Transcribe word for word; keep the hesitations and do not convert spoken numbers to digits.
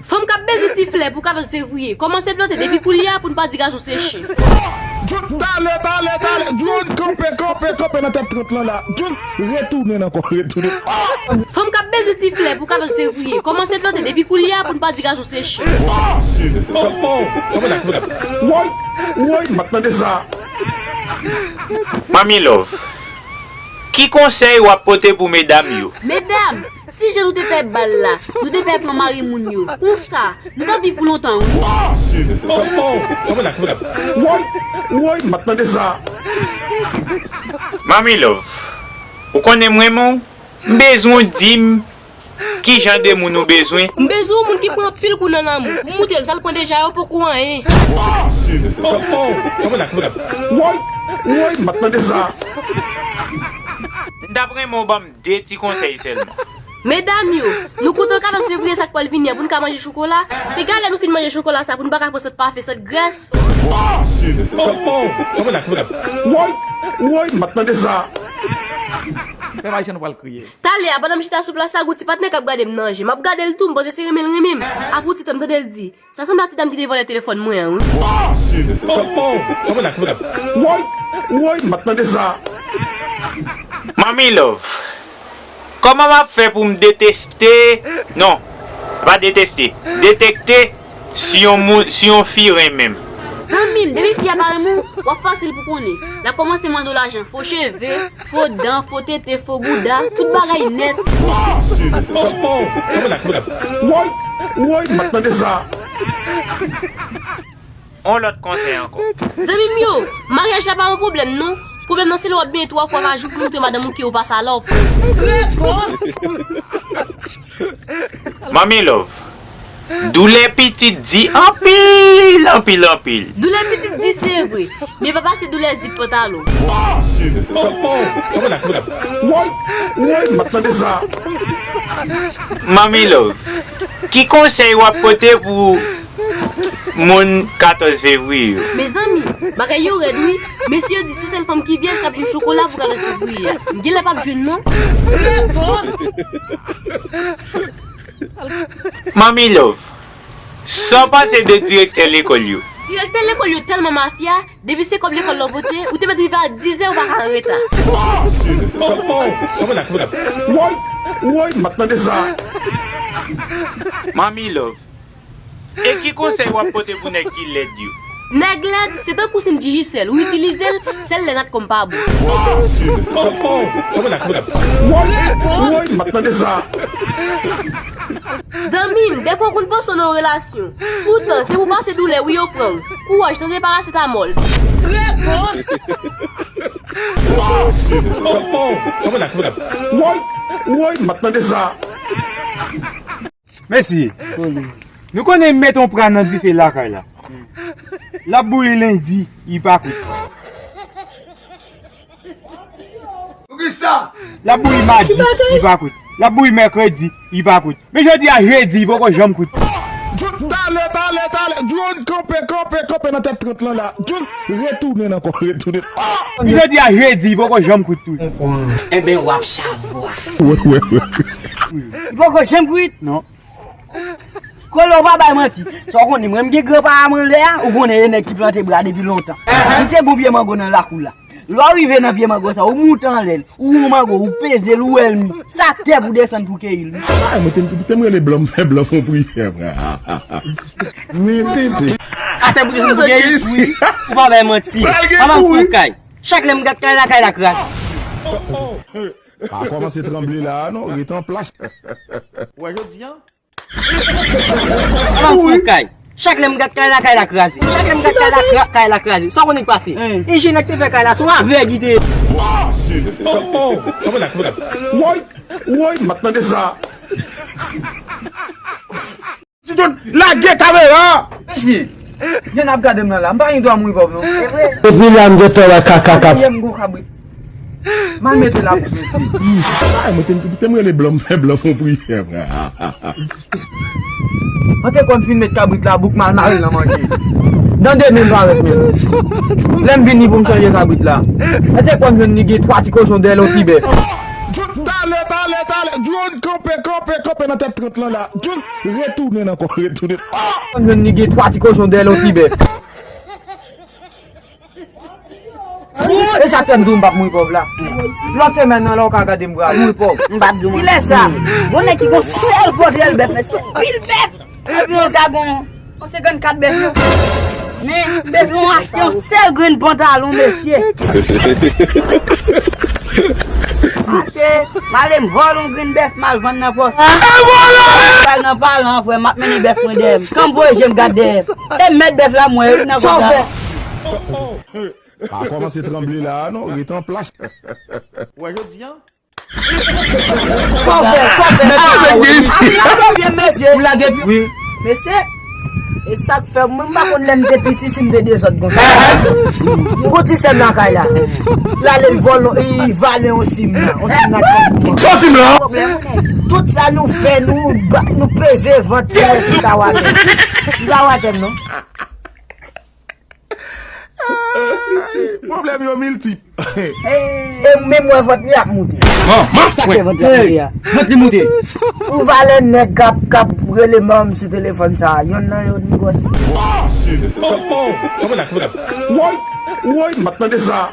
Fanm k ap bezwen ti flè pou katòz fevriye, kòmanse plante depi koulye a pou n pa di gason se chen. Jude, talè, talè, talè. Jude, kanpe, kanpe, kanpe nan tèt trant lan la. Jude, retounen ankò, retounen. Ah! Fanm k ap bezwen ti flè pou katòz fevriye, kòmanse plante depi koulye a pou n pa di gason se chen. Woy, woy, woy, woy, woy, woy, m ap tande sa. Mami Love, ki konsèy w ap pote pou medam yo? Medam, si jan nou te pè bal la, nou te pè pran mari moun yo. Konsa, nou t ap viv pou lontan, wi. Woy, woy, m ap tande sa. Mami Love, ou konnen m renmen w, m bezwen w di m ki jan de moun ou bezwen. M bezwen yon moun ki pran anpil kou nan lanmou. Pou m moutre l sa l pran deja yo poko anyen. Woy, woy, m ap tande sa. M t ap renmen w ban m de ti konsèy sèlman. Medam yo, nou kontan katòz fevriye sa k pral vini an pou n ka manje chokola. Piga lè nou fin manje chokola sa pou n pa ka pran sant pafen, sant grès. Woy, woy, m ap tande sa. Pèp Ayisyen, nou pral kriye. Talè a, pandan m chita sou plas la, gon ti patnè k ap gade m nan je. M ap gade l tou, m panse se renmen l renmen m. Apre yon ti tan, m tande l di, sa sanble a ti dam ki te vòlè telefòn mwen an, wi. Woy, woy, m ap tande sa. Mami Love, kòman m ap fè pou m deteste, non, pa deteste, detekte si yon moun, si yon fi renmen m? Zanmi m, depi fi a pa renmen w, w ap fasil pou konnen. L ap kòmanse mande w lajan, fo cheve, fo dan, fo tete, fo bouda, tout bagay nèt. Woy, woy, m ap tande sa. On lòt konsèy ankò. Zanmi m yo, maryaj la pa yon pwoblèm non. Pwoblèm nan se lè w ap benyen twa fwa pa jou pou moutre madanm ou ke ou pa salòp. Mami Love, doulè pitit di anpil, anpil, anpil. Doulè pitit di se vre, men pa pase doulè zip pantalon. Woy, woy, m ap tande sa. Mami Love, ki konsèy w ap pote pou moun katòz fevriye yo? Mezanmi, bagay yo rèd wi. Mesye yo di se sèl fanm ki vyèj k ap jwenn chokola pou katòz fevriye a. M genlè p ap jwenn non. Mami Love, sa w panse de direktè lekòl yo? Direktè lekòl yo tèlman mafya, depi se kòb lekòl la w pote, ou te mèt rive a dizè, ou pa ka an reta. Woy, woy, m ap tande sa. Mami Love, e ki konsèy w ap pote pou nèg ki lèd yo? Nèg lèd, se tankou sim Digicel, ou itilize l, sèl lè natcom pa bon. Woy, woy, m ap tande sa. Zanmi m, dèfwa w konn panse w nan yon relasyon. Poutan, se pou pase doulè wi yo pran w. Kouraj, tande parasetamòl. Woy, woy, m ap tande sa. Mesye, nou konnen m met yon pra nan dife lakay la. L ap bouyi lendi, li pa kwit. L ap bouyi madi, li pa kwit. L ap bouyi mèkredi, li pa kwit. Men jodi a jedi, li poko janm kwit. Jude, talè, talè, talè. Jude, kanpe, kanpe, kanpe nan tèt trant lan la. Jude, retounen ankò, retounen. Men jodi a jedi, li poko janm kwit tou. Enben, w ap chavwa. Wi, wi, wi. Li poko janm kwit? Non. Kolo, w pa bay manti. Sa w konnen, mwen, m gen granpa a mwen lè a, ou konnen e nèg ki plante bra depi lontan. Li se bon pye mango nan lakou la. Lè w rive nan pye mango sa, ou moute anlè l, ou wè yon mango, ou peze l, ou wè l mi. Sa tè pou desann pou keyi l. Ay, mwen te, te m rele blan, m fè blan fon priyè, frè. Men tete. Atè pou desann pou keyi l, wi. Ou pa bay manti. Pral gen kou, wi. Kay. Chak lè m gad kay la, kay la kraze. Pa kòmanse tranble la a non, ret an plas. Ou wè jodi a? Avan m fout kay. Chak lè m gad kay la, kay la kraze. Chak lè m gad kay la, kra- kay la kraze. Sa w konnen k pase? Enjenyè k te fè kay la, se yon avèg li te ye. Woy, woy, m ap tande sa. Ti tout, lage kamera! Mesye, jan n ap gade m nan la, m pa gen dwa mouri pòv non. Depi la m gentan wè kaka k ap. Yè m gon kabrit. M al mete la pou mesye. Ay, mwen te, te m rele blan, m fè blan fon priyè, frè. An te kwè m fin met kabrit la bouk, m al mare l nan manje. Nan de men m pa wè l menm. Lè m vini pou m chanje kabrit la, an te kwè m jwenn li gen twa ti kochon dèyè l, yon ti bèf. Talè, talè, Ale, John, kanpe, kanpe, kanpe nan tèt trant lan la. John, retounen ankò, retounen. Ah! John, li gen twa ti kochon dèyè l, yon ti bèf. E sa fè m di w m p ap mouri pòv la. Lòt semèn nan, lè w ka gade m, m pral mouri pòv. M p ap di w. Kilè sa? Gon nèg ki gon sèl pòtrè l bèf, men se pil bèf. Epi yon ka gon yon senkannkat bèf yo. Men, m bezwen achte yon sèl grenn pantalon, mesye. Mache, m ale m vòlè yon grenn bèf, m al vann nan pòs. Pral nan palan, frè, m ap mennen bèf mwen dèyè m. Kan m voye je m gade dèyè m. E mèt bèf la, m wè, wi, nan kòb la. Pa kòmanse tranble la a non, ret an plas. Ou wè jodi a? Fò fè, fò fè. Mèt avèk de isi. Lage pye, mesye. Ou lage pye. Wi. Mesye, e sa k fè, mwen m pa konn lè m te piti si m te dezòd konsa. M gon ti sè m lakay la. L ale l vòlè, li vale yon sim la. Yon sim la k fè. Sò sim la. Pwoblèm. Tout sa nou fè, nou, ba- nou peze vant nou wè si ta watè. M pa watè non. Pwoblèm yo miltip. E menm wè vant li ap moute. Sa k fè vant li ap moute a? Vant li moute. Ou valè nèg k ap, k ap rele manm sou telefòn sa a. Yonn nan yo ni gwòs. Woy, woy, m ap tande sa.